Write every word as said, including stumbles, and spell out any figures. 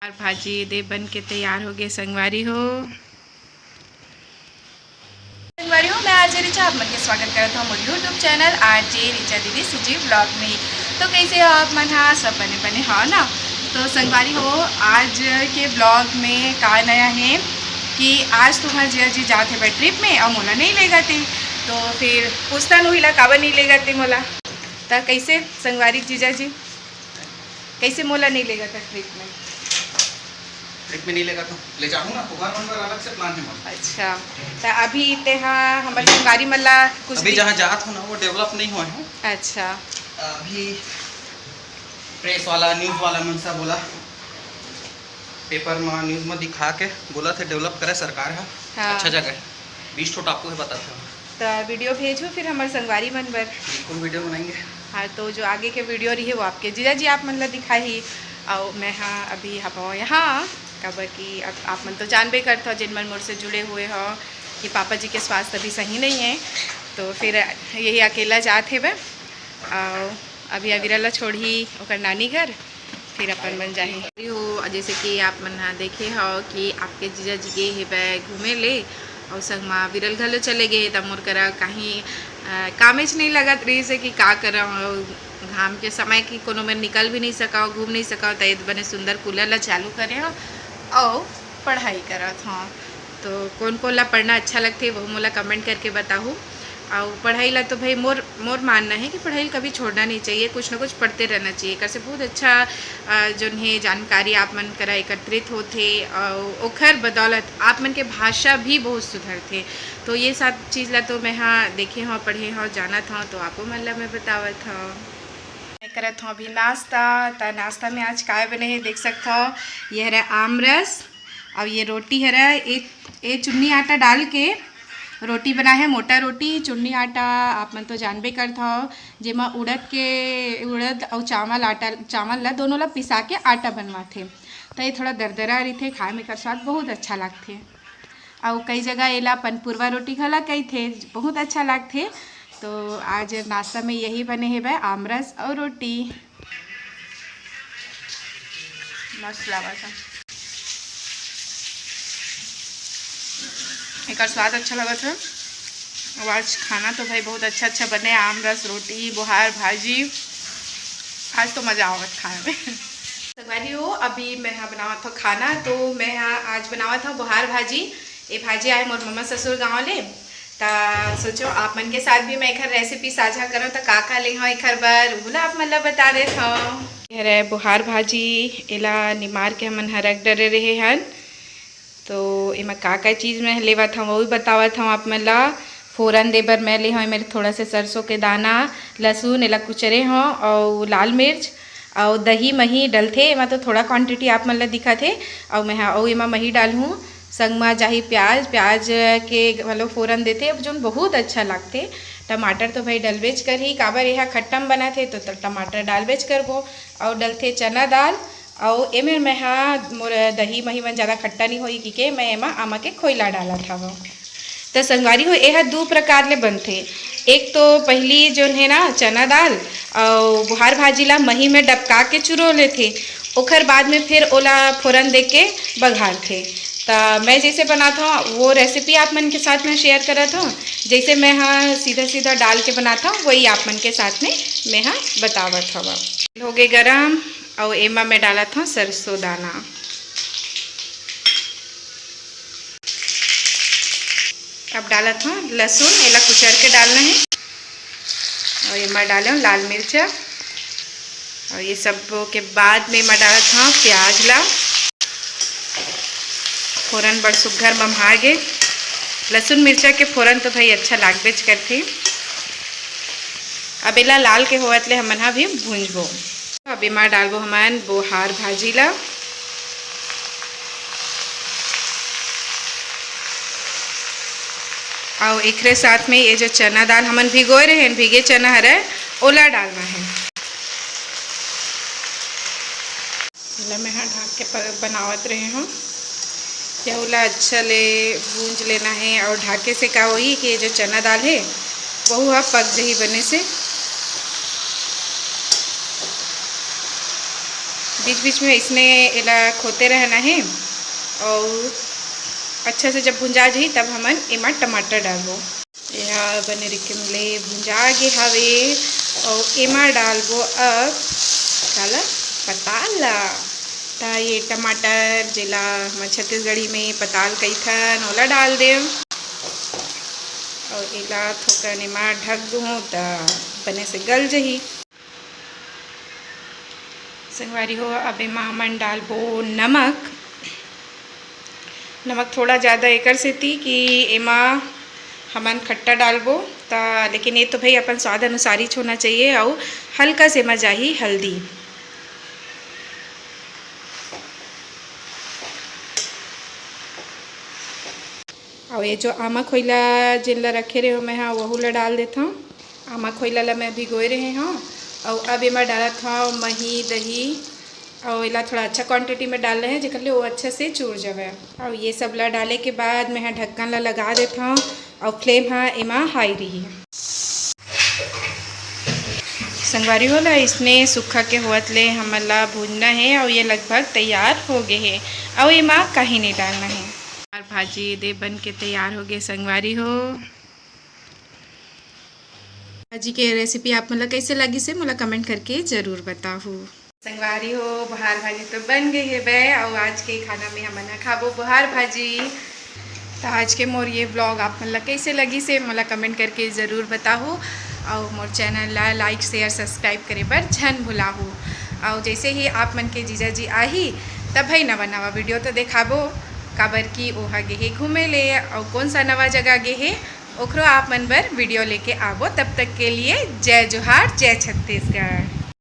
अउ भाजी दे बन के तैयार हो गे संगवारी हो। संगवारी हो, मैं आरजे रिचा आप मन के स्वागत करत हूँ मोर YouTube चैनल आरजे रिचा दीदी सीजी ब्लॉग में। तो कैसे हो आप मन? हाँ, सब बने बने हो ना? तो संगवारी हो, आज के ब्लॉग में का नया है कि आज तुम्हार जिया जी जात हे ट्रिप में, अउ मोला नहीं लेगथे। तो फिर पूछता नोही ला, काबर नहीं लेगथे मोला? त कैसे संगवारी जीजा जी, कैसे मोला नहीं लेगथे ट्रिप में? ट्रिप में नहीं लेगथे तो ले जाहूँ ना, तुम्हार मन बर अलग से प्लान है मोर। अच्छा, त अभी तेहा हमर संगवारी मन ला कुछ अभी दिख- जहाँ जात हो ना, वो डेवलप नहीं हुआ है। अच्छा। अभी प्रेस वाला, न्यूज़ वाला मन से बोला, पेपर में, न्यूज़ में दिखा के बोला थे डेवलप करे सरकार है। हाँ। अच्छा जगह है, बीस ठो टापू है, बता था। त वीडियो भेजहू फिर हमर संगवारी मन बर। बिल्कुल वीडियो बनाएंगे। हाँ, तो जो आगे के वीडियो रही वो आपके जीजा जी आप मन ला दिखाही। अउ मैं हाँ अभी हवं यहाँ, काबर कि अब आप मन तो जानबे करथव, जिन मन मोर से जुड़े हुए हो, कि पापा जी के स्वास्थ्य अभी सही नहीं है, तो फिर यही अकेला जात हेबे। अउ अभी अविरल ला छोड़ही ओकर नानी घर, फिर अपन मन जाही। हो, जैसे कि आप मन ह देखे हो कि आपके जीजा जी गे हेबे घूमे ले, अउ संग मा अविरल घलो चले गे, त मोर करा कहीं, अ, कामेच नहीं लगत रहिस हे कि का करव, अउ घाम के समय कि कोनो में निकल भी नहीं सकव, घूम नहीं सकव, त ए बने सुंदर कूलर ला चालू करे हो, अउ पढ़ाई करत हो। तो कोन कोन ला पढ़ना अच्छा लगथे, वो मोला कमेंट करके बताहू। अउ पढ़ाई ला तो भाई मोर, मोर मानना है कि पढ़ाई ला कभी छोड़ना नहीं चाहिए, कुछ ना कुछ पढ़ते रहना चाहिए। एकर से बहुत अच्छा, अ, जोन हे जानकारी आप मन करा एकत्रित होथे, अउ ओखर बदौलत आप मन के भाषा भी बहुत सुधरथे। तो ये सब चीज़ ला तो मैं हाँ देखे हूँ, पढ़े हूँ, जानत हूँ, तो आपो मन ला मैं बतावत हूँ। मैं करत हूँ अभी नाश्ता। त नाश्ता में आज काय बने हे देख सकत हव, ये हरे आम रस, अउ ये रोटी हरे, ए, ए चुन्नी आटा डाल के रोटी बनाए हे, मोटा रोटी। चुन्नी आटा आप मन तो जानबे करत हव, जेमा उड़द के, उड़द अउ चावल आटा, चावल ला दोनों ला पिसा के आटा बनवाथे, त ये थोड़ा दरदरा रहिथे, खाए में एकर स्वाद बहुत अच्छा लागथे। अउ कई जगह एला पनपुरवा रोटी घला कहिथे, बहुत अच्छा लागथे। तो आज नाश्ता में यही बने हेबे, आमरस अउ रोटी। मस्त लागत हे, एकर स्वाद अच्छा लगत हे। अउ आज खाना तो भाई बहुत अच्छा अच्छा बने, आम रस, रोटी, बोहार भाजी। आज तो मजा आवत खाए में। संगवारी हो, अभी मैं हा बनावत हव खाना, तो मैं हा आज बनावत हव बोहार भाजी। ए भाजी आए मोर ममा ससुर गांव ले, त सोचो आप मन के साथ भी मैं एखर रेसिपी साझा करव, त का का ले हव एखर बर, उहू ला आप मन ला बता देत हव। ये हरे बोहार भाजी, एला निमार के हमन हा रख डरे रहे हन। तो एमा का का चीज़ मैं लेवत हव, वो भी बतावत हव आप मन ला। फोरन दे बर मैं ले हव एमे थोड़ा से सरसों के दाना, लहसुन, एला कुचरे हव, अउ लाल मिर्च, अउ दही मही डलथे। एमा तो थोड़ा क्वांटिटी आप मन ला दिखत हे, अउ मैं हा अउ एमा मही डालहूँ। संग मा जाही प्याज, प्याज के घलो फोरन देथे, अब जोन बहुत अच्छा लागथे। टमाटर तो भाई डलबेच करही, काबर एहा खट्टा म बनत हे, तो, तो टमाटर डालबेच करबो। अउ डलथे चना दाल, अउ एमे मैं हा, मोर दही मही मन ज़्यादा खट्टा नहीं होही कहिके मैं एमा आमा के खोइला डालत हवं। त संगवारी हो, एहा दू प्रकार ले बनथे। एक तो पहिली जोन हे ना चना दाल अउ बोहार भाजी ला मही में डबका के चुरो लेथे, ओखर बाद में फिर ओला फोरन दे के बघारथे। त मैं जैसे बनात हव वो रेसिपी आप मन के साथ में शेयर करत हव। जैसे मैं हा सीधा सीधा डाल के बनात हव, वही आप मन के साथ में मैं हा बतावत हव। होगे गरम, अउ एमा मैं डालत हव सरसों दाना। अब डालत हव लहसुन, एला कुचर के डालना हे। अउ एमा डालव लाल मिर्चा, अउ ये सब के बाद में एमा डालत हव प्याज ला। फोरन बड़ सुग्घर मम्हा गे। लहसुन मिर्चा के फोरन तो भाई अच्छा लागबेच करथे। अब एला लाल के होवत ले हमन हा भी भूंजबो। अब एमा डालबो हमन बोहार भाजी ला। अउ एकरे साथ में ये जो चना दाल हमन भिगोए रहेन, भीगे चना हरय, ओला डालना हे। एला मैं हा ढाक के प-, बनावत रहे हव। या ओला अच्छा ले भूंज लेना हे अउ ढाके से का होही कि ये जो चना दाल हे, वहू ह पक जही बने से। बीच बीच में इसने एला खोते रहना हे। और अच्छा से जब भुंजा जाही, तब हमन एमा टमाटर डालबो। एहा बने रिकिम ले भुंजा गे हावे। और एमा डालबो अब काला, पताल ला। त ये टमाटर, जेला हमर छत्तीसगढ़ी में पताल कहिथन, ओला डाल देव। और एला थोकन एमा ढक दूहूँ, त बने से गल जही। संगवारी हो, अब एमा हमन डालबो नमक। नमक थोड़ा ज़्यादा एकर सेती कि एमा हमन खट्टा डालबो, त लेकिन ये तो भाई अपन स्वाद अनुसार ही होना चाहिए। और हल्का से एमा जाही हल्दी। और ये जो आमा खोइला जेन ला रखे रहे हो मैं, हाँ, वहू ला डाल देता हूँ। आमा खोइला ला मैं भिगोए रहे हव। अउ अब एमा डालत हव मही, दही। अउ एला थोड़ा अच्छा क्वांटिटी में डालना हे, जेकर ले वो अच्छा से चूर जावे। अउ ये सब ला डाले के बाद मैं ह ढक्कन ला लगा देत हव अउ फ्लेम ह एमा हाई रही। संगवारी हो ला इसने सूखा के होवत ले हमन ला भूजना हे अउ ये लगभग तैयार हो गे हे। अउ एमा काही नहीं डालना हे। अउ भाजी दे बन के तैयार हो गे संगवारी हो। भाजी के रेसिपी आप मन ला कइसे लगिस हे, मोला कमेंट करके जरूर बताहू। संगवारी हो, बोहार भाजी तो बन गे हे बे, अउ आज के खाना में हमन ह खाबो बोहार भाजी। त आज के मोर ये व्लॉग आप मन ला कइसे लगिस हे, मोला कमेंट करके जरूर बताहू। अउ मोर चैनल ला लाइक, शेयर, सब्सक्राइब करे बर झन भुलाहू। अउ जैसे ही आप मन के जीजा जी आही, तब भाई नवा नवा वीडियो तो देखाबो, काबर कि ओहा गे हे घूमे ले, अउ कौन सा नवा जगह गे हे, ओखरो आप मन बर वीडियो लेके आबो। तब तक के लिए जय जोहार, जय छत्तीसगढ़।